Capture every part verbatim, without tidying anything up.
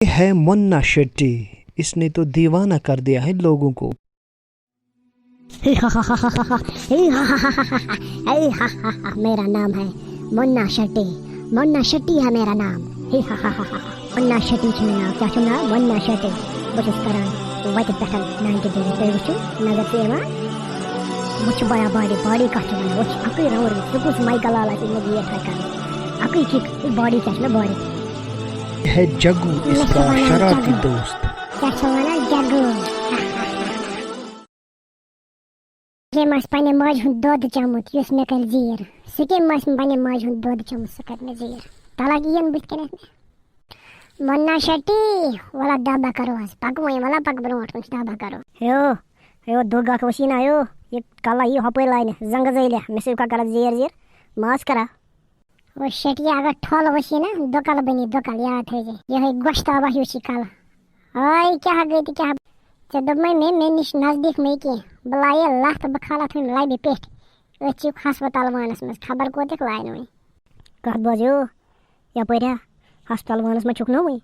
है मुन्ना शेट्टी, इसने तो दीवाना कर दिया है लोगों को। मेरा नाम है मुन्ना शेट्टी। मुन्ना शेट्टी है मेरा नाम। मुन्ना शेट्टी چھُ مےٚ ناو۔ کیٛاہ چھُم ناو؟ مُنا شیٹی۔ بہٕ چھُس کران وَتہِ پٮ۪ٹھ ناینٹی ڈگری۔ تُہۍ وٕچھِو، نظر چھِ یِوان؟ وٕچھ بیا باڈی، باڈی کَتھ چھِ وَنان؟ وٕچھ، اَکُے راوُنٛڈ، سُہ کُس مایکل آل آسہِ یِمو گیٹ تھاوِ کَرُن؟ اَکُے کِک، باڈی کیٛاہ چھِ مےٚ باڈی؟ ہے جگو، مےٚ اس چھِ کا وَنان شرارتی جگو۔ دوست۔ کیٛاہ چھِ وَنان جگو؟ کٔمۍ آسہِ پننہِ ماجہِ ہُنٛد دۄد چومُت یُس مےٚ کرِ زیٖر؟ سُہ کٔمۍ آسہِ پننہِ ماجہِ ہُنٛد دۄد چومُت سُہ کرِ مےٚ زیٖر؟ تلک یِیَن بٕتھِ کَنٮ۪تھ مےٚ۔ مُنا شیٹی، وَلہ دَبا کرو آز، پَکہٕ وۄنۍ، وَلہ پَکہٕ برونٛٹھ کُن، دَبا کرو۔ ہیو، ہیو، دُگ اکھ وٕچھی نا، ہیو، یہِ کَلہ یی ہۄپٲرۍ لاینہِ، زنٛگہٕ زٲلِتھ، مےٚ سۭتۍ کَتھ کَرَتھ زیر زیر، ماس کَرا؟ او شیٹی، اگر ٹھۄل وٕچھی نا، دُکَل بَنی دُکَل، یاد تھٲیزِ۔ یِہوٚے گۄشتابہ ہیوٗ چھِ کَلہٕ۔ ہاے کیٛاہ گٔے تہٕ کیٛاہ۔ ژےٚ دوٚپمَے مےٚ، مےٚ نِش نزدیٖک مے کینٛہہ، بہٕ لایے لَتھ، بہٕ کھالَتھ وۄنۍ لَبہِ پٮ۪ٹھ۔ أتھۍ چھِ ہسپتال وانَس منٛز، خبر کوتَکھ لاینہٕ وۄنۍ۔ کَتھ بوز یو، یَپٲرۍ ہا ہسپتال وانَس منٛز چھُکھ نہٕ وٕنہِ،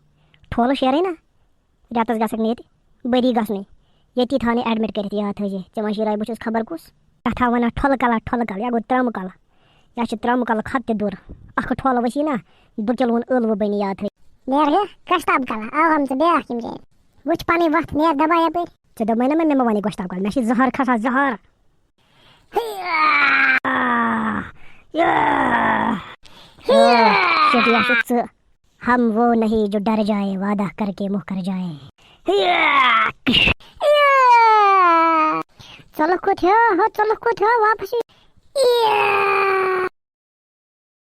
ٹھۄلہٕ شیرٕے نا۔ رٮ۪تَس گژھکھ نہٕ ییٚتہِ، بٔری گژھنٕے۔ ییٚتی تھاونٕے admit کٔرِتھ، یاد تھٲیزِ۔ ژےٚ ما شیرے بہٕ چھُس خبر کُس۔ کَتھا وَنان ٹھۄلہٕ کَلہٕ، ٹھۄلہٕ کَلہٕ، یا گوٚو ترٛامہٕ کَلہٕ۔ یا چھِ ترٛامہٕ کَلہٕ کھۄتہٕ تہِ دوٚر۔ اَکھ ٹھۄلہٕ وٕچھی نا، دُ کِلوُن ٲلوٕ بَنہِ، یاد تھٲیزِ۔ نیرٕ ہے، گۄشتاب کَلہٕ، آو ہم ژٕ بیٛاکھ یِم جایہِ۔ وٕچھ پَنٕنۍ وَتھ، نیر دَبا یَپٲرۍ۔ ژےٚ دوٚپمَے نا مےٚ، مےٚ ما وَنے گۄشتاب کَلہٕ، مےٚ چھِ زَہر کھسان، زَہر۔ شُکریہ چھُ ژٕ۔ ہم وہ نہیں جو ڈر جائے، وعدہ کر کے مُکر جائے۔ ژٕ لوٚگ کوٚت ہیو؟ ہو، ژٕ لوٚگ کوٚت ہیو؟ واپس یہِ۔